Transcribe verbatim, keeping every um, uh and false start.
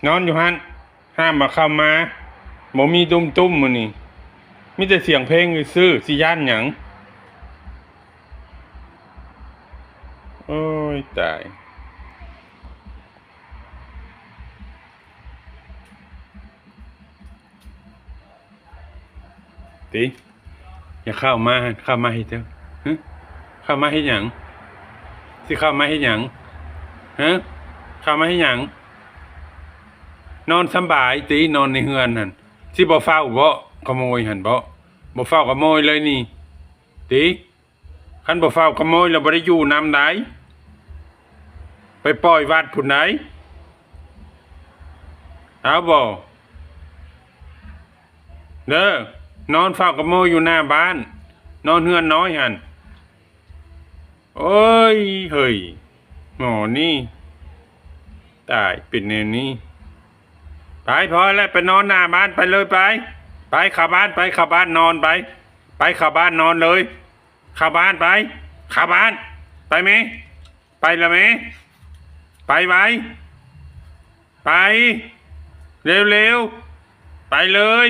นอนอยู่หั่น ห้ามมาเข้ามา บ่มีตุ้มๆ มื้อนี้ มีแต่เสียงเพลงซื่อๆ สิย้านหยัง โอ้ย ตาย ติ อย่าเข้ามา เข้ามาเฮ็ดหยัง ฮะ เข้ามาเฮ็ดหยัง สิเข้ามาเฮ็ดหยัง ฮะ เข้ามาเฮ็ดหยัง นอนสำบายติ นอนในเฮือนหั่น สิบ่เฝ้าบ่ ขโมยหั่นบ่ บ่เฝ้าขโมยเลยนี่ ติ คันบ่เฝ้าขโมยแล้วบ่ได้อยู่นำใด ไปปล่อยวัดพุ้นใด เอาบ่ เด้อ นอนเฝ้าขโมยอยู่หน้าบ้าน นอนเฮือนน้อยหั่น โอ้ย เฮ้ย หมอนี่ ตาย เป็นแนวนี้ ไป พอแล้ว ไปนอนหน้าบ้าน ไปเลย ไป ไป เข้าบ้าน ไป เข้าบ้านนอน ไป ไป เข้าบ้านนอนเลย เข้าบ้าน ไป เข้าบ้าน ไปแม่ ไปละแม่ ไปไว ไป เร็วๆ ไปเลย